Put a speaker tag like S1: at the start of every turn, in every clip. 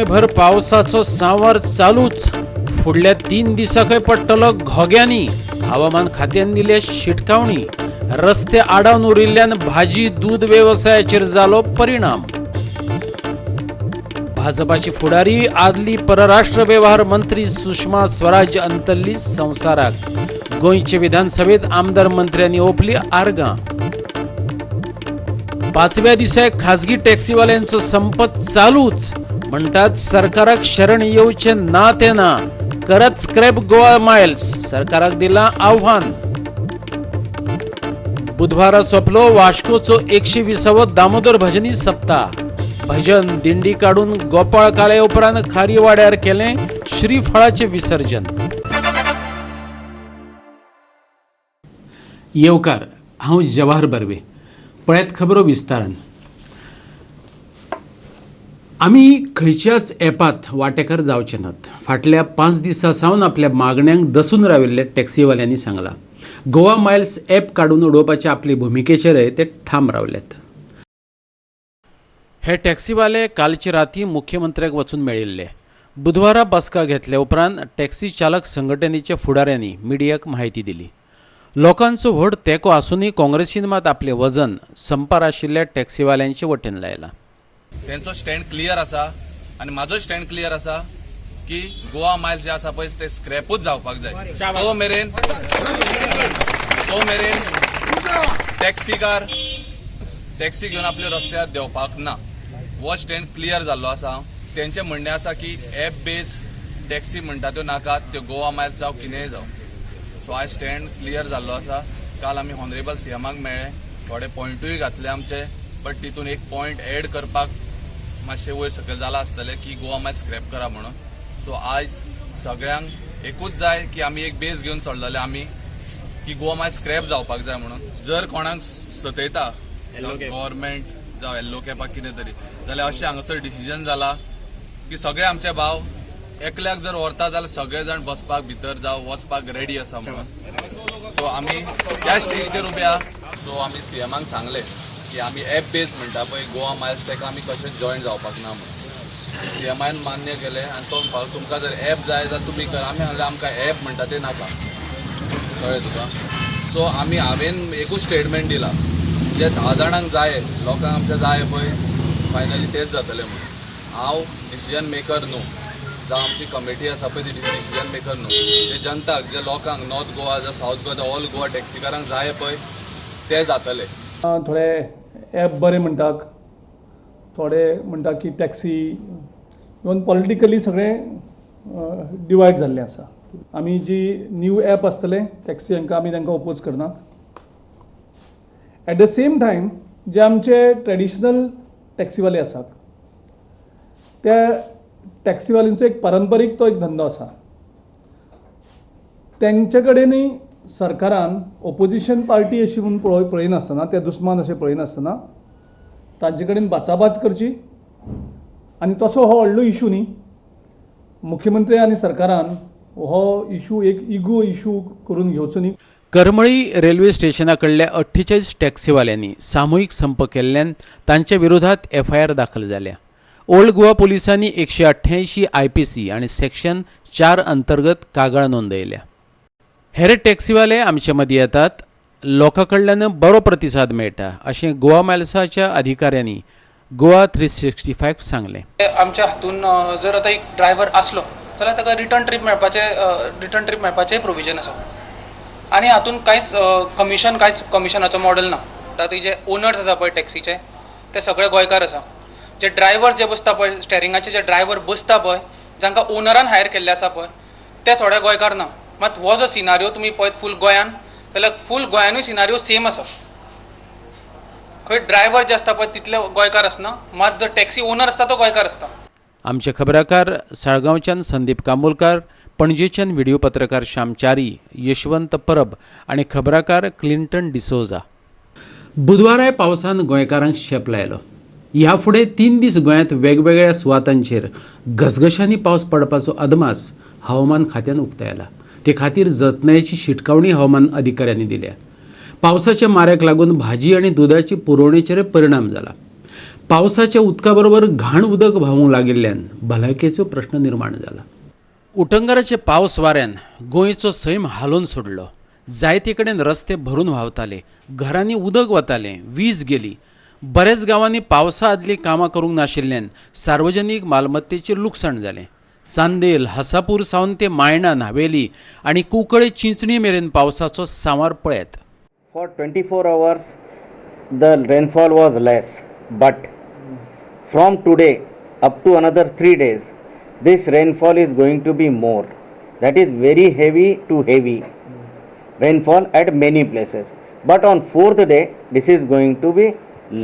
S1: रातीभर पावसाचो सांवार चालूच. फुडल्या 3 दिसांकय पडटलो घोग्यांनी. हवामान खात्यान दिल्या शिटकावणी. रस्ते आडावन उरिल्ल्यान भाजी दूद वेवसायाचेर जालो परिणाम. भाजपाची फुडारी आदली परराष्ट्र व्यवहार मंत्री सुषमा स्वराज अंतरली संवसाराक. गोंयचे विधानसभेत आमदार मंत्र्यांनी ओंपली आर्गां. 5व्या दिसा खाजगी टॅक्सीवाल्यांचो संप चालूच. म्हणटात सरकाराक शरण येवचें ना ते ना, करत स्क्रॅप गोवा मायल्स. सरकाराक दिलां आव्हान. बुधवारा सोंपलो वास्कोचो 120वो दामोदर भजनी सप्ताह. भजन दिंडी काडून गोपाळ काले उपरांत खारीवाड्यार केलें श्रीफळाचें विसर्जन. येवकार, हांव जवाहर बर्वे. पळयात खबरो विस्तारान. आमी खंयच्याच एपात वांटेकार जावचे नात. फाटल्या 5 दिसां सावन आपल्या मागण्यांक दसून राविल्ले टॅक्सीवाल्यांनी सांगलां. गोवा मायल्स ॲप काडून उडोवपाच्या आपले भुमिकेचेरय ते ठाम रावल्यात. हे टॅक्सीवाले कालचे राती मुख्यमंत्र्याक वचून मेळिल्ले. बुधवारा बसका घेतल्या उपरांत टॅक्सी चालक संघटनेच्या फुडाऱ्यांनी मिडियाक म्हायती दिली. लोकांचो व्हड तेंको आसूनय काँग्रेसीन मात आपलें वजन संपार आशिल्ल्या टॅक्सीवाल्यांचे वटेन लायलां.
S2: तेंचो स्टँड क्लियर आसा आनी म्हाजो स्टँड क्लियर आसा की गोवा मायल्स जे आसा पळय ते स्क्रॅपूच जावपाक जाय. तो मेरेन टॅक्सीकार टॅक्सी घेवन आपल्या रस्त्यार देंवपाक ना. हो स्टँड क्लियर जाल्लो आसा. तेंचें म्हणणें आसा की एप बेज टॅक्सी म्हणटा त्यो नाकात, त्यो गोवा मायल्स जावं कितेंय जावं. सो आयज स्टँड क्लियर जाल्लो आसा. काल आमी ऑनरेबल सीएमाक मेळ्ळे, थोडे पॉयंटूय घातले आमचे, बट तितून एक पॉयंट एड करपाक मातशें वयर सकयल जालां आसतलें की गोवा मायल्स स्क्रॅप करा म्हणून. सो आयज सगळ्यांक एकूच जाय की आमी एक बेज घेवन चललेले आमी की गोवा मायल्स स्क्रॅप जावपाक जाय म्हणून. जर कोणाक सतयता गव्हर्मेंट जावं येल्लो कॅपाक कितें तरी जाल्यार अशें हांगासर डिसिजन जाला की सगळे आमचे भाव एकल्याक जर व्हरता जाल्यार सगळे जाण बसपाक भितर जावं वचपाक रेडी आसा म्हणून. सो आमी त्या स्टेजीचेर उबे आहा. सो आमी सीएमाक सांगलें की आमी एप बेज म्हणटा पळय गोवा मायल्स ताका आमी कशेंच जॉयन जावपाक ना म्हणून. सीएमान मान्य केलें आनी तो म्हणपाक तुमकां जर एप जाय जाल्यार तुमी कर. आमी सांगलें आमकां एप म्हणटा तें नाका, कळ्ळें तुका. सो आमी हांवें एकूच स्टेटमेंट दिला, जे 10 जाणांक जाय लोकांक आमच्या जाय पळय फायनली तेच जातलें म्हणून. हांव डिसिजन मेकर न्हू, जावं आमची कमिटी आसा पळय ती डिसिजन मेकर न्हू. जे जनताक जे लोकांक नॉर्थ गोवा जावं सावथ गोवा जावं ऑल गोवा टॅक्सीकारांक जाय पळय ते जातले.
S3: थोडे ॲप बरें म्हणटात, थोडे म्हणटा की टॅक्सी, इवन पॉलिटिकली सगळें डिवायड जाल्लें आसा. आमी जी न्यू ॲप आसतलें टॅक्सी हांकां आमी तांकां ओपोज करना. एट the same time जे आमचे ट्रेडिशनल टॅक्सीवाले आसात त्या टॅक्सीवाल्यांचो एक पारंपारीक तो एक धंदो आसा. तेंचे कडेनूय सरकारान ओपोजिशन पार्टी अशी म्हूण पळयनासतना, ते दुस्मान अशें पळयनासतना तांचे कडेन बाचाबाच करची. आनी तसो हो व्हडलो इशू न्ही. मुख्यमंत्री आनी सरकारान हो इशू एक इगो इशू करून घेवचो न्ही.
S1: करमळी रेल्वे स्टेशना कडल्या 48 टॅक्सीवाल्यांनी सामुहीक संप केल्ल्यान तांच्या विरोधात एफआयआर दाखल जाल्या. ओल्ड गोवा पोलिसांनी 188 IPC आनी सेक्शन 4 अंतर्गत कागाळ नोंदयल्या. हेर टॅक्सीवाले आमचे मदीं येतात, लोकां कडल्यान बरो प्रतिसाद मेळटा अशें गोवा मायल्साच्या अधिकाऱ्यांनी गोवा 365 सांगलें.
S4: आमच्या हातून जर आतां एक ड्रायव्हर आसलो जाल्यार ताका रिटर्न ट्रीप मेळपाचें प्रोविजन आसा. आनी हातून कांयच कमिशन, कांयच कमिशनाचो मॉडल ना. आतां जे ओनर्स आसा पळय टॅक्सीचे ते सगळे गोंयकार आसा. जे ड्रायव्हर जे बसता पळय स्टेरिंगाचे जे ड्रायव्हर बसता पळय जांकां ओनरान हायर केल्ले आसा पळय ते थोडे गोंयकार ना. मात हो जो सिनारियो तुमी पळयत फूल गोंयान जाल्यार फूल गोंयानूय सिनारियो सेम आसा. खंय ड्रायव्हर जे आसता पळय तितले गोंयकार आसना, मात जो टॅक्सी ओनर आसता तो गोंयकार आसता.
S1: आमचे खबराकार साळगांवच्यान संदीप कांबोलकार, पणजेच्यान व्हिडिओ पत्रकार श्यामचारी, यशवंत परब आनी खबराकार क्लिंटन डिसोजा. बुधवाराय पावसान गोंयकारांक शेप लायलो. ह्या फुडें 3 दीस गोंयांत वेगवेगळ्या सुवातांचेर घसघशांनी पावस पडपाचो अदमास हवामान खात्यान उक्तायला. ते खातीर जतनायेची शिटकावणी हवामान अधिकाऱ्यांनी दिल्या. पावसाच्या माऱ्याक लागून भाजी आनी दुदाची पुरवणेचेर परिणाम जाला. पावसाच्या उदका बरोबर घाण उदक व्हांवूंक लागिल्ल्यान भलायकेचो प्रश्न निर्माण जाला. उटंगाराचे पावस वाऱ्यान गोंयचो सैम हालोवन सोडलो. जायते कडेन रस्ते भरून व्हांवताले, घरांनी उदक वतालें, वीज गेली. बऱ्याच गांवांनी पावसा आदलीं कामां करूंक नाशिल्ल्यान सार्वजनीक मालमत्तेचें लुकसाण जालें. चांदेल, हसापूर सावन ते मायणा, न्हावेली आनी कुंकळे चिंचणी मेरेन पावसाचो सांवार पळयत.
S5: For 24 hours the rainfall was less, but from today up to another 3 days this rainfall is going to be more. That is very heavy to heavy rainfall at many places. But on 4th day this is going to be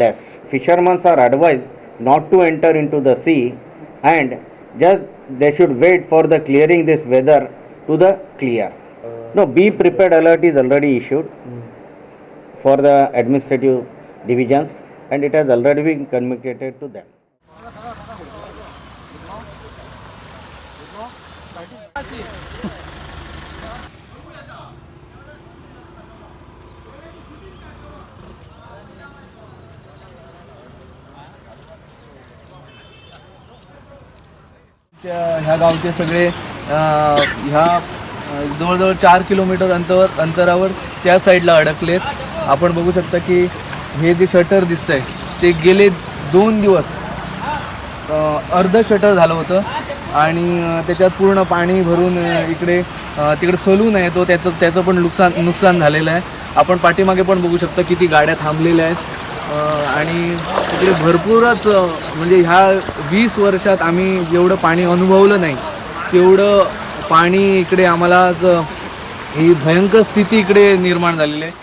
S5: less. Fishermen are advised not to enter into the sea and just they should wait for the clearing this weather to the clear. No, be prepared alert is already issued for the administrative divisions and it has already been communicated to them.
S6: ह्या गावचे सगळे ह्या जवळजवळ 4 kilometre अंतरावर त्या साईडला अडकलेत. आपण बघू शकता की हे जे शटर दिसतंय ते गेले 2 दिवस अर्ध शटर झालं होतं आणि त्याच्यात पूर्ण पाणी भरून इकडे तिकडे सलून आहे तो त्याचं पण नुकसान झालेलं आहे. आपण पाठीमागे पण बघू शकता किती गाड्या थांबलेल्या आहेत आणि तिकडे भरपूरच म्हणजे ह्या 20 वर्षात आम्ही जेवढं पाणी अनुभवलं नाही तेवढं पाणी इकडे आम्हाला ही भयंकर स्थिती इकडे निर्माण झालेली आहे.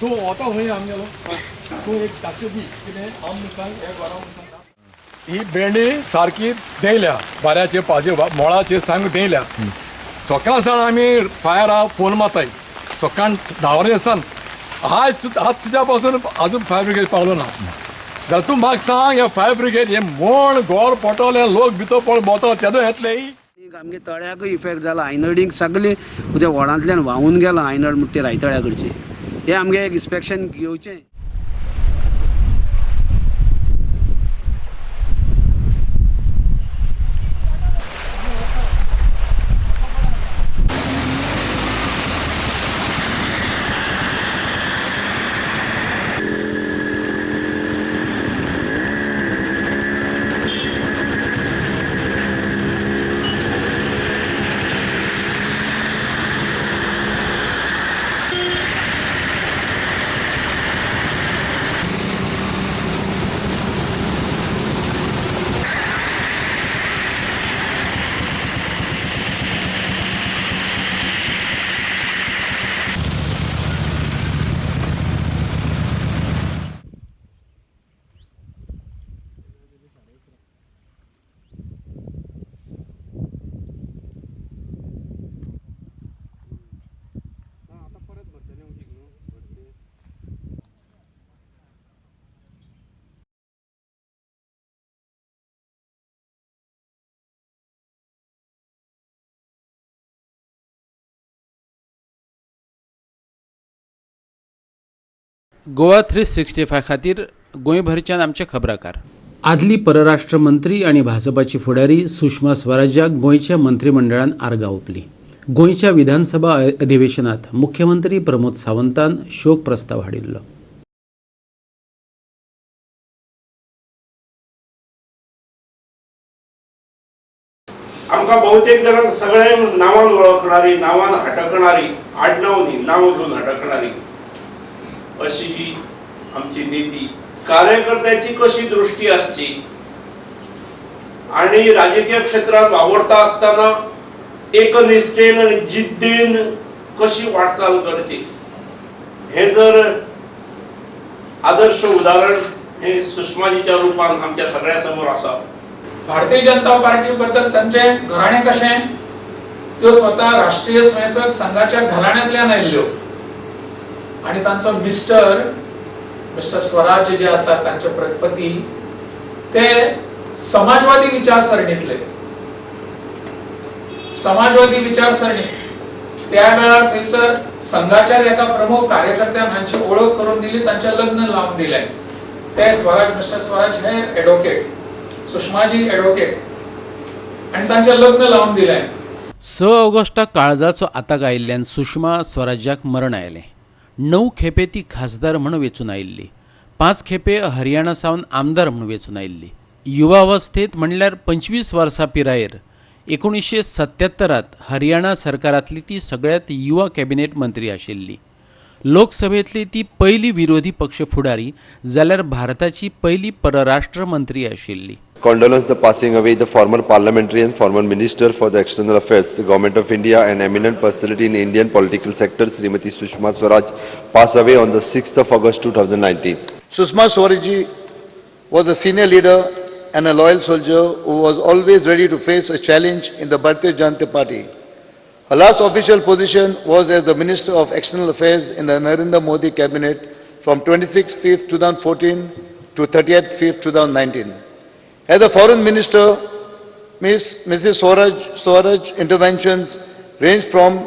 S7: तूं वता खंय आमगेलो तूं एक दाखय दी कितें आमकां एक वरां ही भेंडी सारकी देंयल्या वाऱ्याचे पाजे मोळाचे सामकी देंयल्या. सकाळ सावन आमी फायरा फोन मारताय सकाळ 10 वरां सान आज आज सुद्दां पासून अजून फायर ब्रिगेड पावलो ना. जाल्यार तूं म्हाका सांग हे फायर ब्रिगेड हे मोण गोर पोटोले लोक भितर पळ भोंवता तेदो येतले.
S8: आमगे तळ्याकूय इफेक्ट जाला, आयनडींक सगळीं उद्या व्हडांतल्यान व्हांवून गेलां आयनड म्हणटा ती रायतळ्या कडची. हे आमगे एक इन्स्पेक्शन घेवचें.
S1: गोवा 365 खातीर गोंयभरच्यान आमचे खबराकार. आदली परराष्ट्र मंत्री आनी भाजपाची फुडारी सुषमा स्वराजाक गोंयच्या मंत्रिमंडळान आर्गां ओंपली. गोंयच्या विधानसभा अधिवेशनात मुख्यमंत्री प्रमोद सावंतान शोक प्रस्ताव हाडिल्लो.
S9: आमकां बहुतेक जाणांक सगळ्यांक नांवान वळखणारी, नांवान हटकणारी, आडनांव न्ही नांव घेवन हटकणारी अशी ही आमची नीती. कार्यकर्त्याची कशी दृष्टी आसची आणि राजकीय क्षेत्रात वावरता आसतना एकनिष्ठेन आणि जिद्दीन कशी वाटचाल करची हे जर आदर्श उदाहरण हे सुषमाजीच्या रूपान आमच्या सगळ्या समोर आसा.
S10: भारतीय जनता पार्टी बद्दल तांचे घराणे कशें, त्यो स्वतः राष्ट्रीय स्वयंसेवक संघाच्या घराण्यांतल्यान आयिल्ल्यो आनी तांचो मिस्टर मिस्टर स्वराज जे आसात तांचे पती ते समाजवादी विचारसरणीतले. समाजवादी विचारसरणी. त्या वेळार थंयसर संघाच्या एका प्रमुख कार्यकर्त्यान हांची ओळख करून दिली, तांचें लग्न लावन दिलें. ते स्वराज, मिस्टर स्वराज हे एडवोकेट, सुषमाजी एडवोकेट, आनी तांचें लग्न लावन दिलें.
S1: 6 ऑगस्टाक काळजाचो आताक आयिल्ल्यान सुषमा स्वराजाक मरण आयलें. 9 खेपे ती खासदार म्हूण वेंचून आयिल्ली, 5 खेपे हरियाणा सावन आमदार म्हूण वेंचून आयिल्ली. युवावस्थेत म्हणल्यार 25 वर्सां पिरायेर 1977 हरियाणा सरकारांतली ती सगळ्यांत युवा कॅबिनेट मंत्री आशिल्ली. लोकसभेंतली ती पयली विरोधी पक्ष फुडारी जाल्यार भारताची पयली परराष्ट्र मंत्री आशिल्ली.
S11: Condolence the passing away the former parliamentarian, former minister for the external affairs, the government of India and eminent personality in Indian political sector, Srimati Sushma Swaraj, passed away on the 6th of August 2019.
S12: Sushma Swaraj was a senior leader and a loyal soldier who was always ready to face a challenge in the Bharatiya Janata Party. Her last official position was as the Minister of External Affairs in the Narendra Modi cabinet from 26/5/2014 to 30/5/2019. As a foreign minister, Mrs. Swaraj interventions ranged from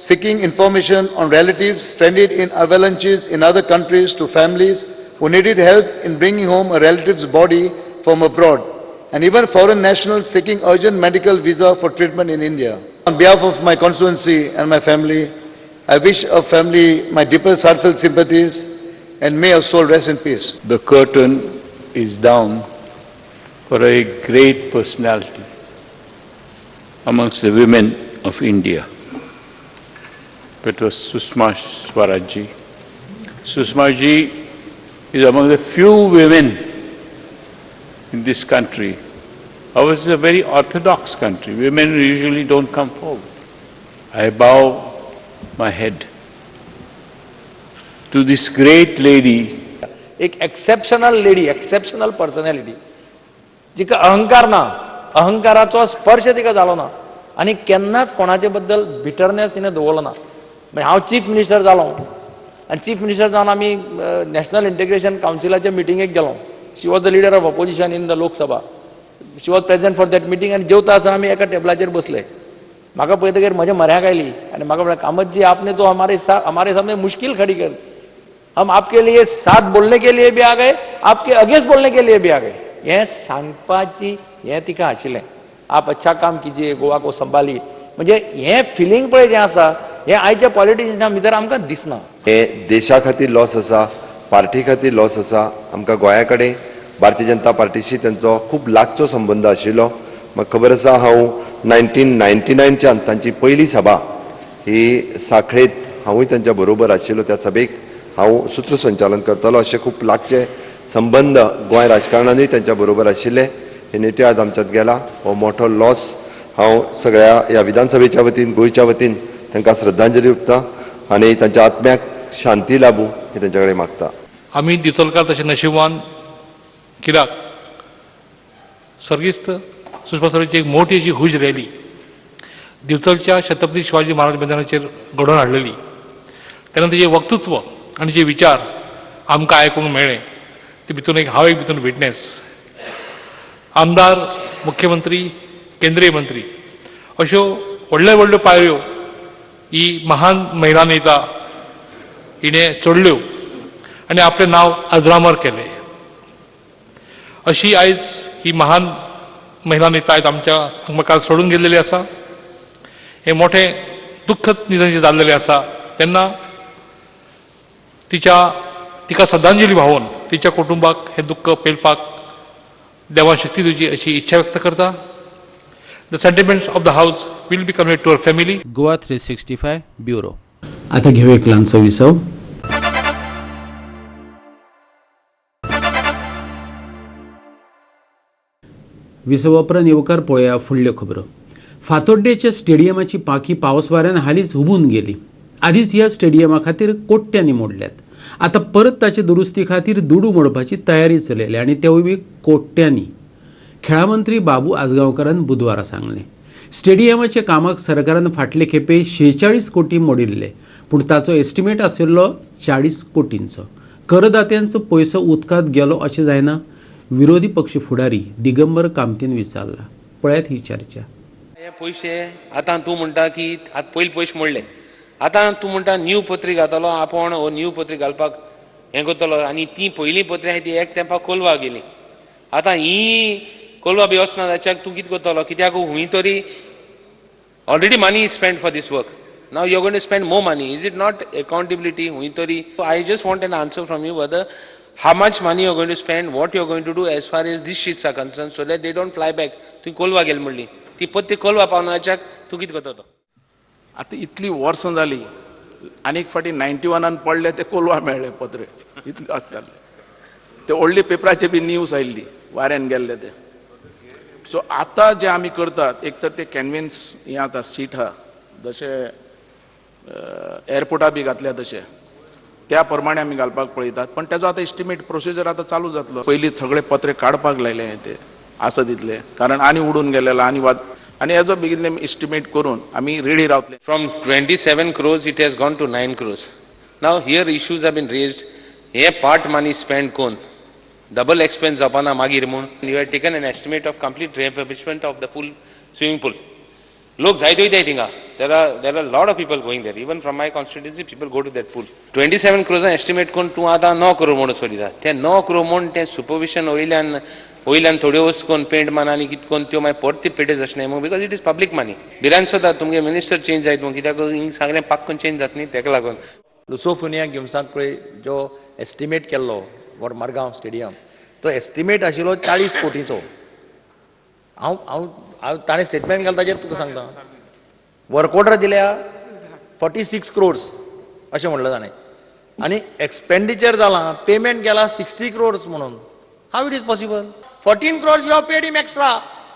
S12: seeking information on relatives stranded in avalanches in other countries to families who needed help in bringing home a relative's body from abroad, and even foreign nationals seeking urgent medical visa for treatment in India. On behalf of my constituency and my family, I wish our family my deepest heartfelt sympathies and may her soul rest in peace.
S9: The curtain is down for a great personality amongst the women of India. It was Sushma Swaraj ji. Sushma ji is among the few women in this country. Ours is a very orthodox country. Women usually don't come forward. I bow my head to this great lady.
S13: एक exceptional lady, exceptional personality, जिका अहंकार ना, अहंकाराचो स्पर्श तिका जालो ना आनी केन्नाच कोणाचे बद्दल बिटरनेस तिणें दवरलो ना. मागीर हांव चीफ मिनिस्टर जालो आनी चीफ मिनिस्टर जावन आमी नॅशनल इंटिग्रेशन कावन्सिलाच्या मिटिंगेक गेलो. She was the leader of opposition in the Lok Sabha. She was present for that meeting आनी जेवता आसतना आमी एका टेबलाचेर बसले. म्हाका पळयतकीर म्हज्या म्हऱ्याक आयली आनी म्हाका म्हणलें, कामत जी आपने तो हमारे सामने मुश्किल खडी कर, हम आपके लिए साथ बोलने के लिए भी आ गए, आपके अगेंस्ट बोलने के लिए भी आ गए. हें सांगपाची हें तिका आशिल्लें. आप अच्छा काम कीजिए, गोवा को संभालिए, म्हणजे हें फिलींग पळय जें आसा हें आयच्या पॉलिटिशियन्सां भितर आमकां दिसना.
S11: हें देशा खातीर लॉस आसा, पार्टी खातीर लॉस आसा. आमकां गोंया कडेन भारतीय जनता पार्टीशी तांचो खूब लागचो संबंद आशिल्लो. म्हाका खबर आसा, हांव 1999च्यान तांची पयली सभा ही साखळेंत हांवूय तांच्या बरोबर आशिल्लो. त्या सभेक हांव सूत्रसंचालन करतालो. अशे खूब लागचे संबंद गोंय राजकारणानूय तांच्या बरोबर आशिल्ले. हे नेते आज आमच्यांत गेला, हो मोठो लॉस. हांव सगळ्या ह्या विधानसभेच्या वतीन, गोंयच्या वतीन तांकां श्रद्धांजली ओंपता आनी तांच्या आत्म्याक शांती लाभूं हे तांच्या कडेन मागता.
S14: आमी दिवचलकार तशें नशिबवान कित्याक स्वर्गीस्त सुषमा स्वराजची एक मोठी अशी हुज रॅली दिवचलच्या छत्रपती शिवाजी महाराज मैदानाचेर घडोवन हाडलेली. तेन्ना तेजें वक्तृत्व आनी जे विचार आमकां आयकूंक मेळ्ळे ते भितून एक हांव एक भितून विटनेस. आमदार, मुख्यमंत्री, केंद्रीय मंत्री अश्यो व्हडल्यो व्हडल्यो पायऱ्यो ही महान महिला नेता हिणें चडल्यो आनी आपलें नांव अजरामर केलें. अशी आयज ही महान महिला नेता आयज आमच्या मुखार सोडून गेल्लेली आसा. हें मोठें दुख्खद निधन जें जाल्लेलें आसा तेन्ना तिका श्रद्धांजली भावोवन तिच्या कुटुंबाक हें दुख्ख पेलपाक देवा शक्ती दिवची अशी इच्छा व्यक्त करता. The sentiments of the house will be conveyed to our family.
S1: Goa 365 bureau. आता घेऊ एक ल्हानसो विसव. विसवा उपरांत येवकार पळोवया फुडल्यो खबरो. फातोड्डेच्या स्टेडियमाची पाखी पावस वाऱ्यान हालींच हुबून गेली. आदींच ह्या स्टेडियमा खातीर कोट्यांनी मोडल्यात. आतां परत ताचे दुरुस्ती खातीर दुडू मोडपाची तयारी चलयल्या आनी तेवूय बी कोट्यांनी. खेळा मंत्री बाबू आजगांवकारान बुधवारा सांगलें, स्टेडियमाच्या कामाक सरकारान फाटले खेपे 46 कोटी मोडिल्ले, पूण ताचो एस्टिमेट आशिल्लो 40 कोटींचो. करदात्यांचो पयसो उदकांत गेलो अशें जायना? विरोधी पक्ष फुडारी दिगंबर कामतीन विचारला. पळयात ही चर्चा.
S15: हे पयशे आतां तूं म्हणटा की आतां पयले पयशे मोडले, आतां तूं म्हणटा न्यू पत्री घातलो आपूण, हो न्यू पत्री घालपाक हें करतलो आनी ती पयलीं पत्री आहाय ती एक तेंपाक कोलवा गेली, आतां ही कोलवा बी वचना जाच्याक तूं कितें करतलो? कित्याक हुंय तरी already money is spend for this work, now you are going to spend more money, is it not accountability? हुंय तरी I just want an answer from you whether how much money you are going to spend, what you are going to do as far as these sheets are concerned, so that they don't fly back. तुवें कोलवा गेली म्हणली ती पत्ती कोलवा पावना जाच्याक तूं कितें करता तो?
S16: आतां इतली वर्सां जाली, आनी एक फावटी 91 पडले ते कोलवा मेळ्ळे पत्रे, इतले अशें जाल्ले ते व्हडले पेपराचे बी न्यूज आयिल्ली वाऱ्यान गेल्ले ते. सो आतां जे आमी करतात, एक तर ते कॅनवेन्स हें आतां सीट आहा जशें एअरपोर्टा बी घातल्या तशें त्या प्रमाणे आमी घालपाक पळयतात, पण तेजो आतां एस्टिमेट प्रोसिजर आतां चालू जातलो. पयलीं सगळे पत्रे काडपाक लायले ते आसा तितले, कारण आनी उडून गेलेला आनी वाद आनी हेजो बेगीन एस्टिमेट करून आमी रेडी रावतले.
S15: From 27 crores it has gone to 9 crores. Now here issues have been raised, hey part money spend कोन डबल एक्सपेन्स जावपाना मागीर म्हूण. You have taken an estimate of complete refurbishment of the full swimming pool. लोक जायते वयताय थिंगा, there are lot of people going there, even from my constituency people go to that pool. 27 क्रोर्सान estimate करून तूं आतां 9 करोड म्हणून सोदिता, ते 9 करोड म्हूण तें सुपरविशन वयल्यान वयल्यान थोड्यो वस्तू करून पेंट मान आनी कितें करून त्यो मागीर परती पेटेज अशें न्हय because it is public money. भिरांत सुद्दां तुमगे मिनिस्टर चेंज जायत म्हूण, कित्याक हिंग सगळें पाक्कून चेंज जाता न्ही तेका लागून.
S13: लुसोफोनिया गेम्साक पळय जो एस्टिमेट केल्लो फॉर मडगांव स्टेडियम, तो एस्टिमेट आशिल्लो 40 कोटीचो. हांव हांव हांव ताणें स्टेटमेंट घाल ताजेर तुका सांगता, वर्क ऑर्डर दिल्या 46 क्रोर्स अशें म्हणलें ताणें, आनी एक्सपेंडिचर जालां पेमेंट गेला 60 क्रोर्स म्हणून. How it is possible? 14 crores you have paid him extra.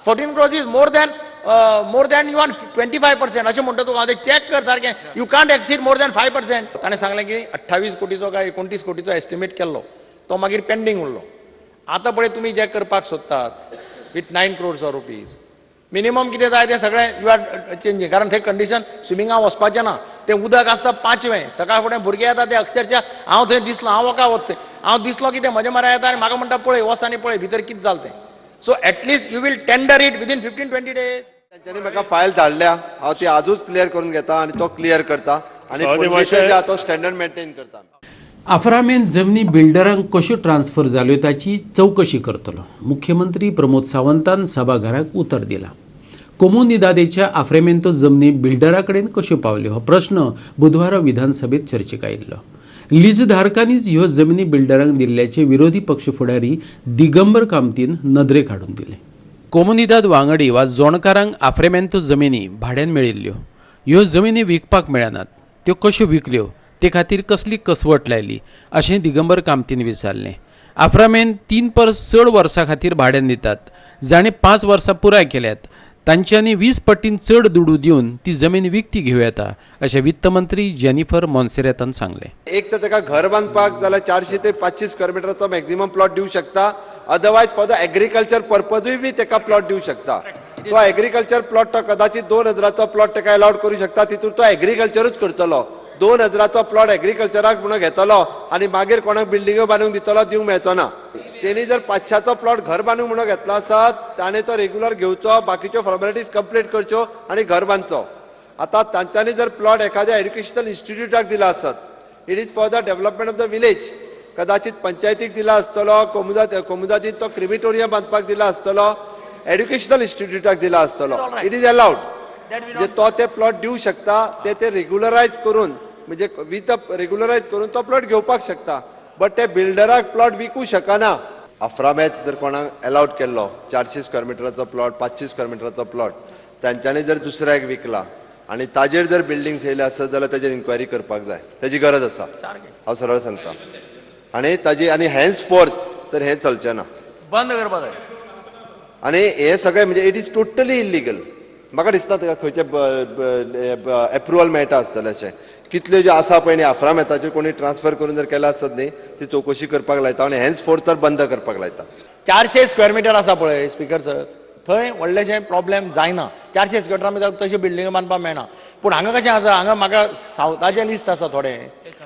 S13: 14 crores is more than you want 25% अशें म्हणटा तूं. हांव तें चॅक कर सारकें, you can't exceed more than 5%. ताणें सांगलें की 28 कोटीचो काय 29 कोटीचो एस्टिमेट केल्लो, तो मागीर पेंडींग उरलो. आतां पळय तुमी जें करपाक सोदतात with 9 crores of rupees minimum कितें जाय तें सगळें you are changing, कारण थंय कंडिशन स्विमिंगाक वचपाचें ना, तें उदक आसता 5वें सकाळ फुडें भुरगे येता ते अक्षरशः हांव थंय दिसलो, हांव वका वता थंय हांव दिसलो कितें म्हज्या मऱ्या येता आनी म्हाका म्हणटा पळय वच आनी पळय भितर कितें जालें तें. So at least you will tender it within 15-20 days.
S11: तांच्यांनी म्हाका फायल धाडल्या, हांव ती आजूच क्लियर करून घेता आनी तो क्लियर करता आनी पणजेचे तो स्टँडर्ड मेंटेन करता.
S1: आफ्रामेन जमनी बिल्डरांक कश्यो ट्रान्सफर जाल्यो ताची चवकशी करतलो, मुख्यमंत्री प्रमोद सावंतान सभाघराक उतर दिलां. कोमुनिदादेच्या आफ्रेमेंतो जमनी बिल्डरा कडेन कश्यो पावल्यो हो प्रश्न बुधवारा विधानसभेत चर्चेक आयिल्लो. लीजधारकांनीच ह्यो जमनी बिल्डरांक दिल्ल्याचे विरोधी पक्ष फुडारी दिगंबर कामतीन नदरेक हाडून दिले. कोमुनिदाद वांगडी वा जोणकारांक आफ्रेमेंतो जमिनी भाड्यान मेळिल्ल्यो, ह्यो जमिनी विकपाक मेळनात, त्यो कश्यो विकल्यो ते खातीर कसली कसवट लायली अशें दिगंबर कामतीन विचारलें. आफ्रामेन 3 परस चड वर्सां खातीर भाड्यान दितात, जाणें 5 वर्सां पुराय केल्यात तांच्यांनी 20 पटीन चड दुडू दिवन ती जमीन विकती घेवं येता अशें वित्तमंत्री जेनिफर मोन्सेरातान सांगलें.
S11: एक तर ताका घर बांदपाक जाल्यार 400 ते 500 स्क्वेअर मिटराचो मॅक्झिमम प्लॉट दिवं शकता, अदरवायज फॉर the agriculture पर्पजूय बी ताका प्लॉट दिवं शकता. तो एग्रीकल्चर प्लॉट तो कदाचित 2000चो प्लॉट ताका अलाउड करूं शकता, तितून तो एग्रीकल्चरूच करतलो. 2000चो प्लॉट एग्रीकल्चराक म्हणून घेतलो आनी मागीर कोणाक बिल्डिंग्यो बांदूंक दितलो, दिवंक मेळचो ना. तेणी जर 500चो प्लॉट घर बांदूंक म्हणून घेतला आसत ताणें तो रेग्युलर घेवचो, बाकीच्यो फॉर्मेलिटीज कंप्लीट करच्यो आनी घर बांदचो. आतां तांच्यांनी जर प्लॉट एखाद्या एड्युकेशनल इन्स्टिट्यूटाक दिला आसत, it is for the development of the village, कदाचित पंचायतीक दिला आसतलो, कोमुदादीन तो क्रिमिटोरियम बांदपाक दिला आसतलो, एड्युकेशनल इन्स्टिट्यूटाक दिला आसतलो, it is allowed. म्हणजे तो ते प्लॉट दिवं शकता, ते ते रेग्युलरायज करून म्हणजे विथ रेग्युलरायज करून तो प्लॉट घेवपाक शकता, बट ते बिल्डराक प्लॉट विकू शकना. आफ्रामेत जर कोणाक अलाउड केल्लो 400 स्क्वेअर मिटराचो प्लॉट, 500 स्क्वेअर मिटराचो प्लॉट तांच्यांनी जर दुसऱ्याक विकला आनी ताजेर जर बिल्डिंग्स येयले आसत जाल्यार ताजेर इन्क्वायरी करपाक जाय, ताजी गरज आसा, हांव सरळ सांगता. आनी ताजी आनी हेन्स फोर्थ तर हें चलचें ना,
S13: बंद करपाक जाय.
S11: आनी हें सगळें म्हणजे it is totally illegal. म्हाका दिसता ताका खंयचें एप्रुवल मेळटा आसतलें अशें. कितल्यो ज्यो आसा पळय न्ही आफ्रामेताच्यो कोणी ट्रान्सफर करून जर केला आसत न्ही ती चवकशी करपाक लायता आनी हेन्स फोर्थ तर बंद करपाक लायता.
S13: 400 स्क्वेअर मिटर आसा पळय स्पिकर सर, थंय व्हडलेशें प्रॉब्लेम जायना. 400 स्क्वेअर मिटर तश्यो बिल्डिंग्यो बांदपाक मेळना. पूण हांगा कशें आसा, हांगा म्हाका सावथाचें लिस्ट आसा थोडें,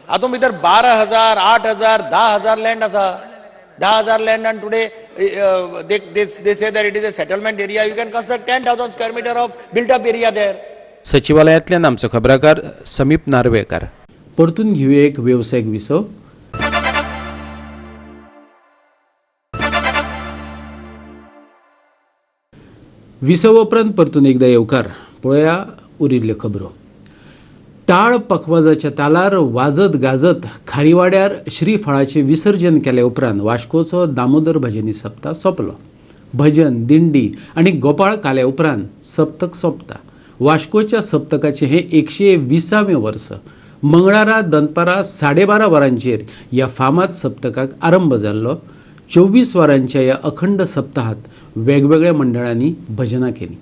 S13: हातूंत भितर 12,000, 8,000, 10,000 लँड आसा, 10,000 land and today they say that it is a settlement area. You can construct 10,000 square meter of built up area there.
S1: सचिवालयांतल्यान आमचो खबराकार समीप नार्वेकार. परतून घेवया एक वेवसायीक विसव. विसव उपरांत परतून एकदा येवकार. पळया उरिल्ल्यो खबरो. टाळ पखवाजाच्या तालार वाजत गाजत खारीवाड्यार श्रीफळाचें विसर्जन केले उपरांत वास्कोचो दामोदर भजनी सप्ताह सोंपलो. भजन, दिंडी आनी गोपाळ काल्या उपरांत सप्तक सोंपता. वास्कोच्या सप्तकाचें हें 120वें वर्स. मंगळारा दनपारा 12:30 वरांचेर ह्या फामाद सप्तकाक आरंभ जाल्लो. 24 वरांच्या ह्या अखंड सप्ताहात वेगवेगळ्या मंडळांनी भजनां केली.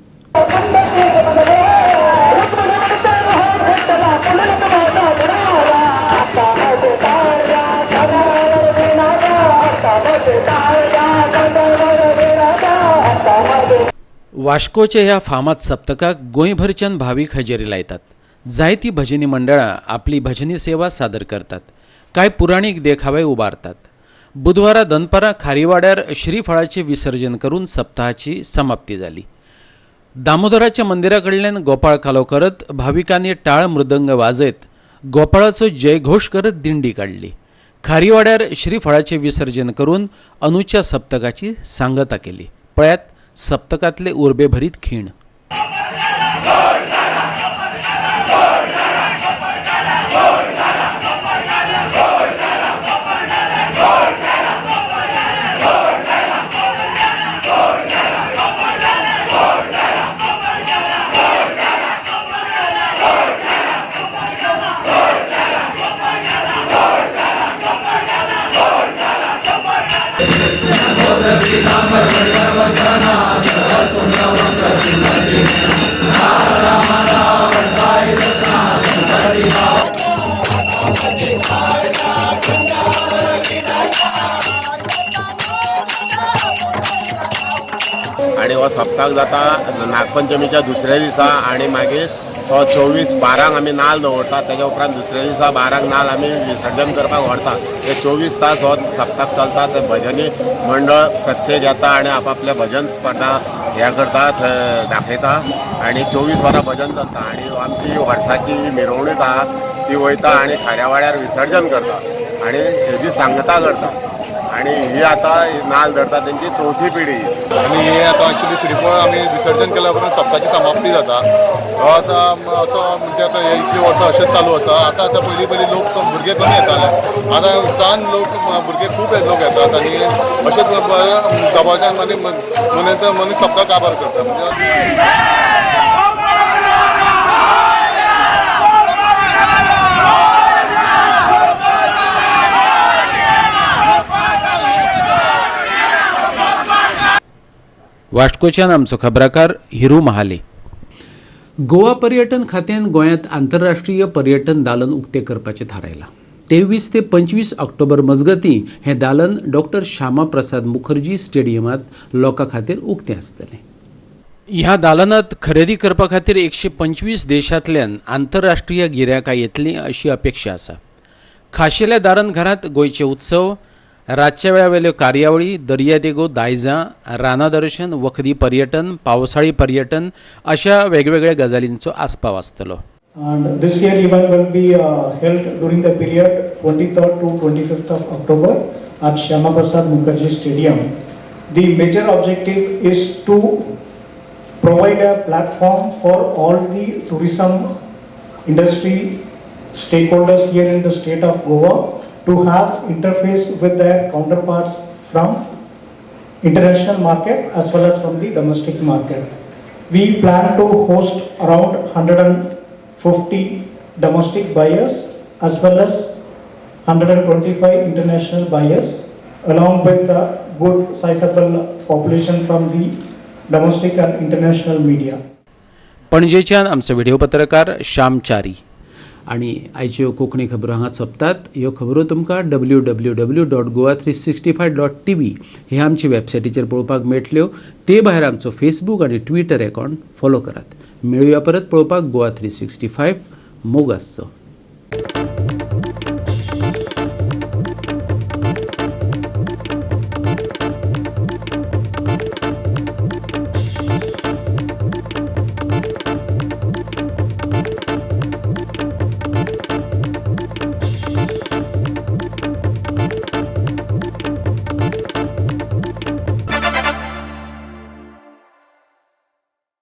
S1: वास्कोच्या ह्या फामाद सप्तकाक गोंयभरच्यान भावीक हजेरी लायतात. जायती भजनी मंडळां आपली भजनी सेवा सादर करतात. कांय पुराणीक देखावे उबारतात. बुधवारा दनपारां खारीवाड्यार श्रीफळाचें विसर्जन करून सप्ताहाची समाप्ती जाली. दामोदराच्या मंदिरा कडल्यान गोपाळ कालो करत भाविकांनी टाळ मृदंग वाजयत गोपाळाचो जयघोश करत दिंडी काडली. खारीवाड्यार श्रीफळाचें विसर्जन करून अनुच्या सप्तकाची सांगता केली. पळयात सप्तकांतले उर्बेभरीत खीण.
S17: आणि हो सप्तक जाता नागपंचमीच्या दुसऱ्या दिसा आणि मागीर तो 24/12 आमी नाल दवरतात. तेच्या उपरांत दुसऱ्या दिसा 12 नाल आमी विसर्जन करपाक व्हरतात. ते 24 तास हो सप्तक चलता. ते भजनी मंडळ प्रत्येक येता आनी आपापले भजन स्पर्धा हें करतात, दाखयता आनी 24 वरां भजन चलता. आनी आमची वर्साची मिरवणूक आहा ती वयता आनी खाऱ्यावाड्यार विसर्जन करता आनी हेजी सांगता करता. आनी ही आतां नाल धरता तेंची चवथी पिढी.
S18: आनी हे आतां एक्चुली श्रीफळ आमी विसर्जन केल्या उपरांत सप्ताची समाप्ती जाता. आतां असो म्हणजे आतां हे इतलीं वर्सां अशेंच चालू आसा. आतां आतां पयलीं पयलीं लोक भुरगे कमी येताले, आतां उत्साहान लोक भुरगे खूब लोक येतात आनी अशेंच दबाज्यान आनी मनीस सप्ताक काबार करता. म्हणजे
S1: वास्कोच्यान आमचो खबराकार हिरू महाले. गोवा पर्यटन खात्यान गोंयांत आंतरराष्ट्रीय पर्यटन दालन उक्तें करपाचें थारायलां. 23 ते 25 ऑक्टोबर मजगतीं हें दालन डॉक्टर श्यामा प्रसाद मुखर्जी स्टेडियमांत लोकां खातीर उक्तें आसतलें. ह्या दालनांत खरेदी करपा खातीर 125 देशांतल्यान आंतरराष्ट्रीय गिरायकां येतलीं अशी अपेक्षा आसा. खाशेल्या दालन घरांत गोंयचे उत्सव, रातच्या वेळावेल्यो कार्यावळी, दर्यादेगो, दायजां, रानादर्शन, वखदी पर्यटन, पावसाळी पर्यटन अशा वेगवेगळ्या गजालींचो आस्पाव आसतलो.
S19: And this year event will be held during the period 23rd to 25th of October at Shyama Prasad Mukherjee Stadium. The major objective is to provide a platform for all the tourism industry stakeholders here in the state of Goa to have interface with their counterparts from international market as well as from the domestic market. We plan to host around 150 domestic buyers as well as 125 international buyers, along with a good sizable population from the domestic and international media.
S1: पणजेच्यान आमचो video पत्रकार श्याम च्यारी. आनी आयच्यो कोंकणी खबरो हांगा सोंपतात. ह्यो खबरो तुमकां www.goa365.tv हे आमचे वेबसायटीचेर पळोवपाक मेळटल्यो. ते भायर आमचो फेसबूक आनी ट्विटर अकावंट फॉलो करात. मेळुया परत पळोवपाक गोवा 365. मोग आसचो.